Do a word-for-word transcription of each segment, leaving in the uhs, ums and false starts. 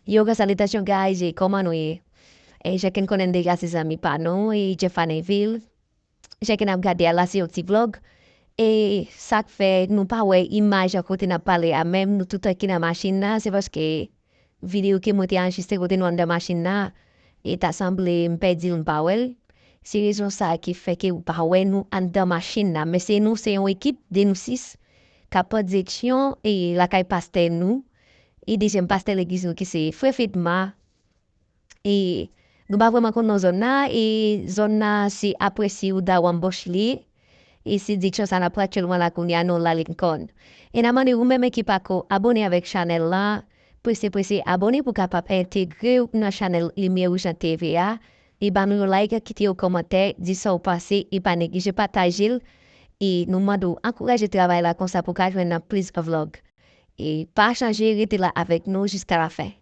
Yo, gen salitations, guys, e kòman nou ye? E, jan ke n konnen deja, se zanmi pa nou, e Jeff Anenville. Jan ke n ap gade a la, se yon ti vlog. E sa k fè nou pa wè imaj an kote n ap pale a menm, nou toutan ki nan machin nan, se paske videyo ke mwen te anrejistre kote nou anndan machin nan, e ta sanble m pèdi l, m pa wè l. Se rezon sa a ki fè ke ou pa wè nou anndan machin nan. Men se nou, se yon ekip de nou sis k ap pran direksyon e lakay pastè nou, e dezyèm pastè legliz nou ki se Frè Fedma. E nou pa vrèman konn non zòn nan, e zòn nan se apre si ou Dawan Boch li ye. E se direksyon sa n ap pran aktyèlman la kounye a, nou la Lincoln. E n a mande ou menm ki pako abòne avèk chanèl la, prese prese abòne pou kapab entegre w nan chanèl Limyè Wouj nan T V a, e ban nou yon like, kite yon kòmantè, di sa w panse, e pa neglije pataje l. E nou mande w ankouraje travay la konsa pou ka jwenn nan plis vlog. E pa chanje, rete la avèk nou jiska lafen.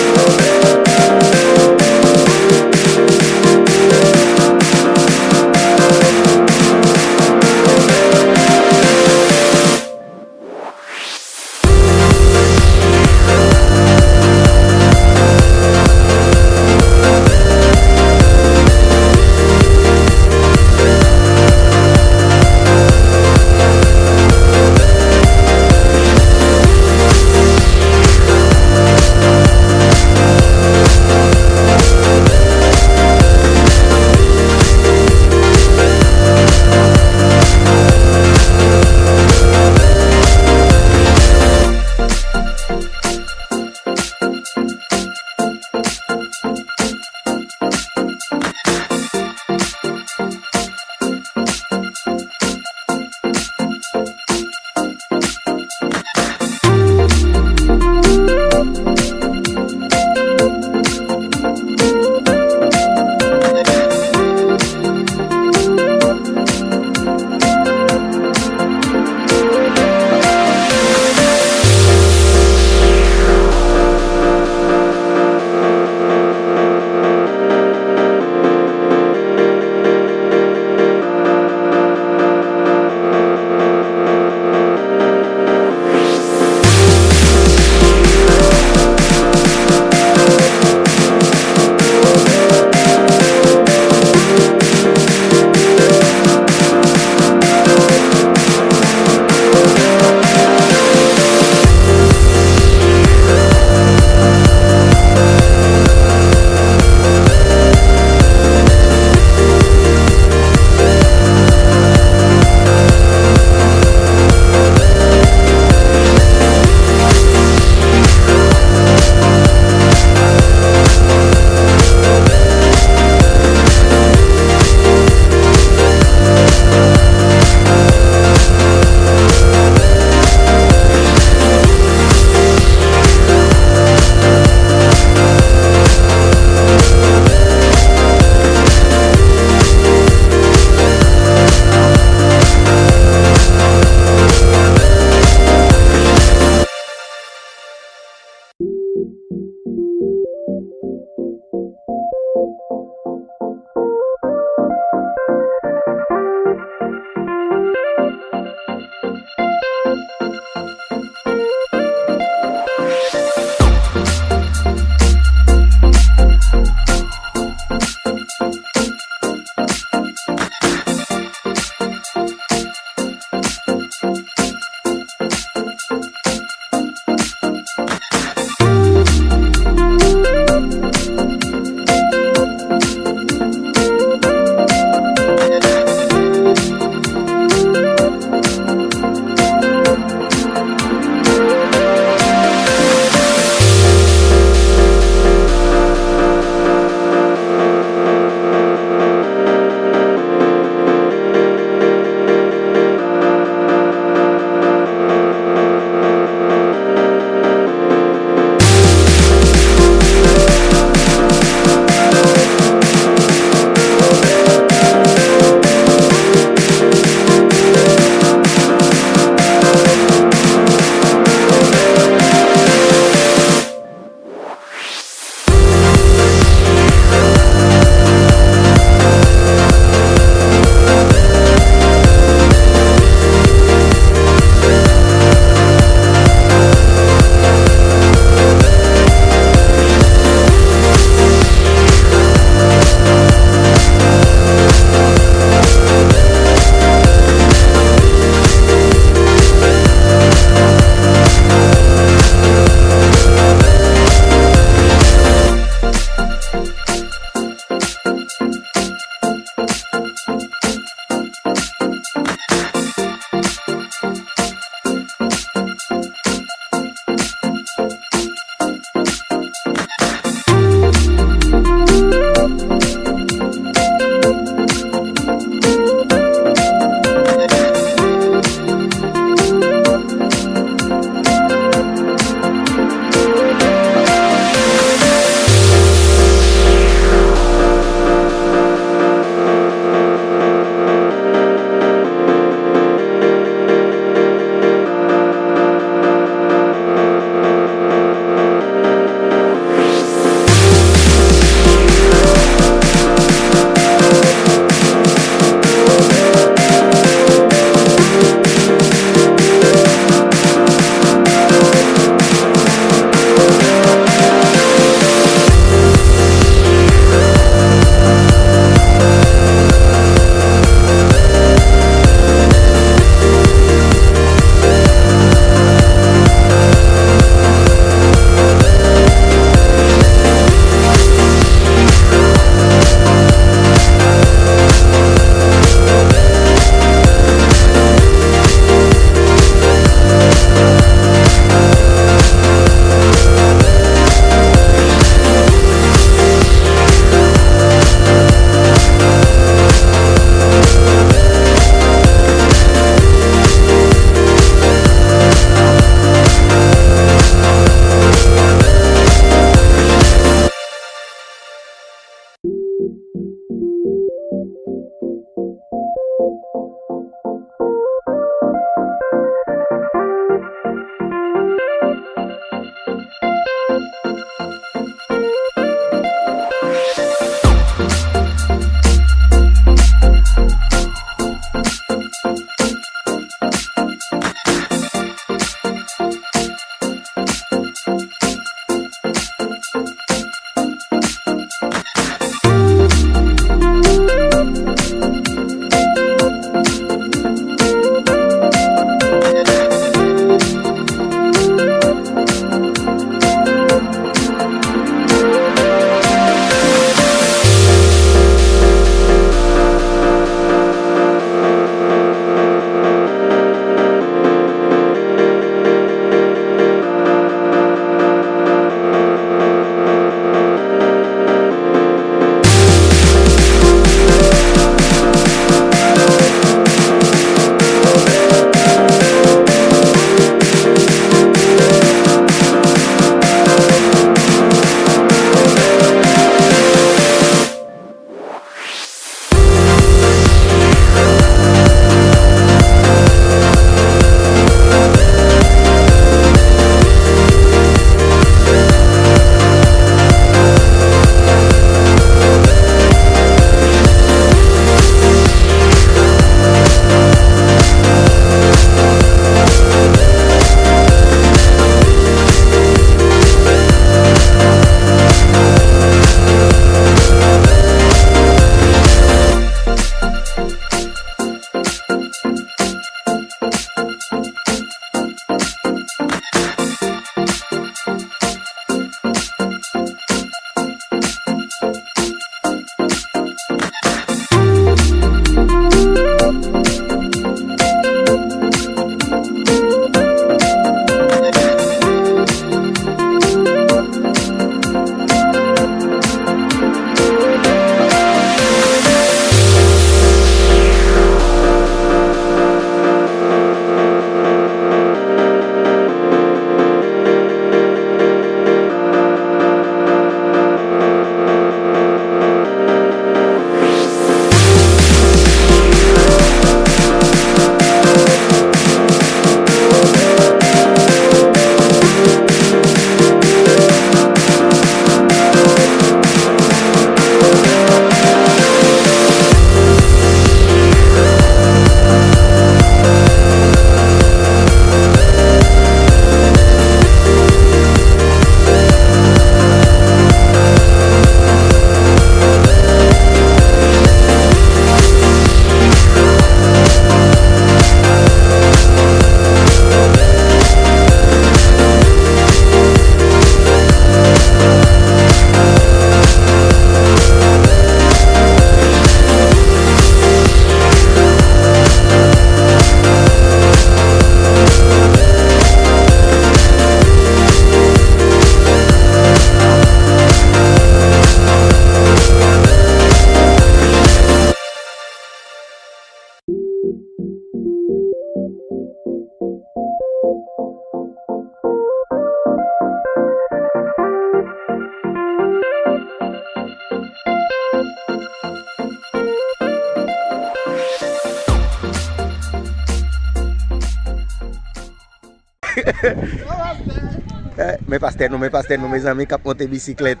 Eh, men pastè nou, men pastè nou, mezanmi, k ap monte bisiklèt.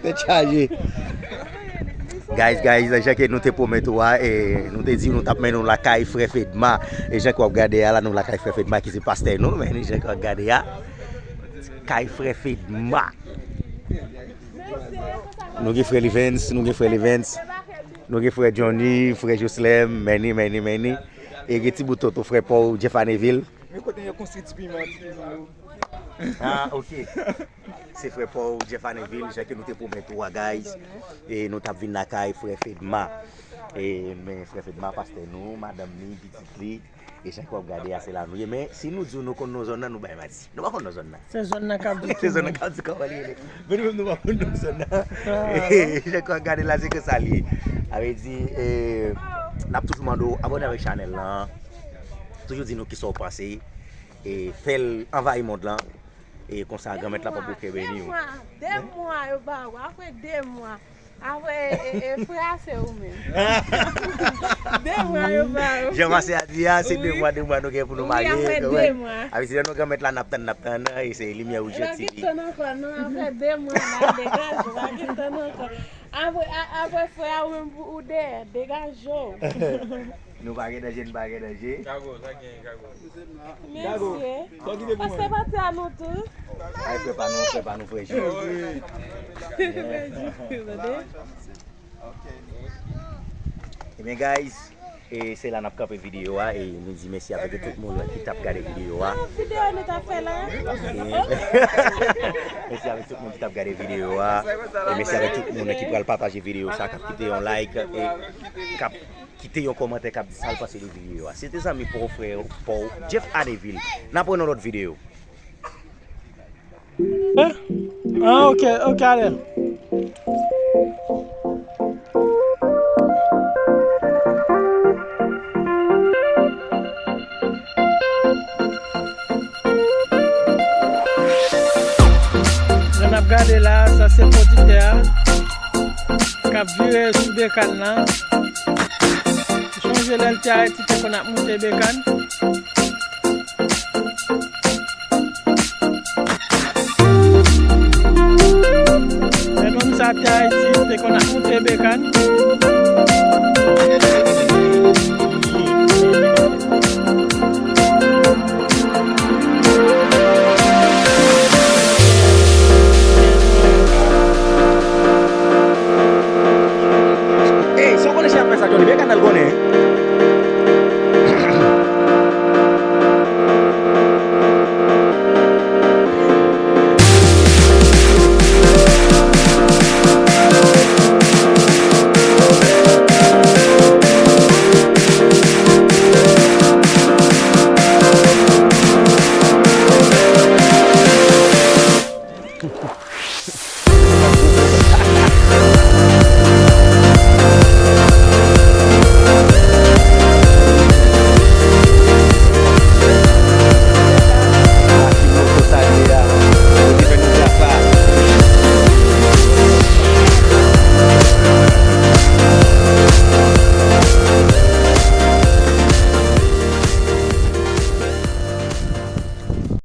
Tèt chaje. Guys, guys, jan ke nou te pwomèt ou a, e nou te di nou t ap mennen w lakay frè Fedma. E jan ke w ap gade a la, nou lakay frè Fedma ki se pastè nou, men jan ke w ap gade a, kay frè Fedma. Nou gen frè Livens, nou gen frè Livens, nou gen frè Johnny, frè Joslem, meni, meni, meni. E gen ti bout tonton frè pa w, Jeff Aneville. Men kote yo konstwi ti piman, ti piman yo. Ah, ok. Se frè pa w, Jeff Aneville, jan ke nou te pwomèt ou a, guys. E nou t ap vin lakay frè Fedma. E men frè Fedma, pastè nou, madanm li, pitit li. E jan ke w ap gade a, se la nou ye. Men si nou di w nou konn non zòn nan, nou bay manti. Nou pa konn non zòn nan. Se zòn nan k ap di. Se zòn nan k ap di kòman li rele. Men nou menm nou pa konn non zòn nan. Ah. E jan ke w ap gade la, se konsa li ye. Sa vle di, e, n ap toujou mande w abòne avèk chanèl lan. Toujou di nou kisa w panse. E fè l anvayi mond lan. E konsa, Granmèt la p ap bouke beni w. De mwa, de mwa yo ba ou. Apre de mwa. Apre, e, e, e, frè a se ou menm. De mwa yo ba ou. Jan pastè a di a, se de mwa, de mwa nou gen pou nou marye. Wi, apre de mwa. Avè di lè nou Granmèt la, n ap tann, n ap tann, e se Limyè Wouj T V. Pa gen tann ankò, non, apre de mwa, n ap degaje, pa gen tann ankò. Apre, a, apre frè a ou menm pou ou dèyè, degaje w. Nou pa gen danje, nou pa gen danje. Gago, sa gen gago. Mesye. Pastè pati a nou tou. Ay, frè pa nou, frè pa nou, frè Jis. Ebyen, guys, e se la n ap kanpe videyo a, e nou di mèsi avèk tout moun ki t ap gade videyo a. Videyo nou t ap fè la. E mèsi avèk tout moun ki t ap gade videyo a. E mèsi avèk tout moun ki pral pataje videyo sa, k ap kite yon like, e k ap kite yon kòmantè k ap di sa l panse de videyo a. Se te zanmi pa w, frè pa w, Jeff Aneville. N ap wè nan lòt videyo. Ah, ok, ok, ale. Jan n ap gade la, sa se pwodiktè a k ap vire sou bekàn nan. Ou sonje lè l te Ayiti, te konn ap moute bekàn? Lè nonm sa te Ayiti, te konn ap moute bekàn.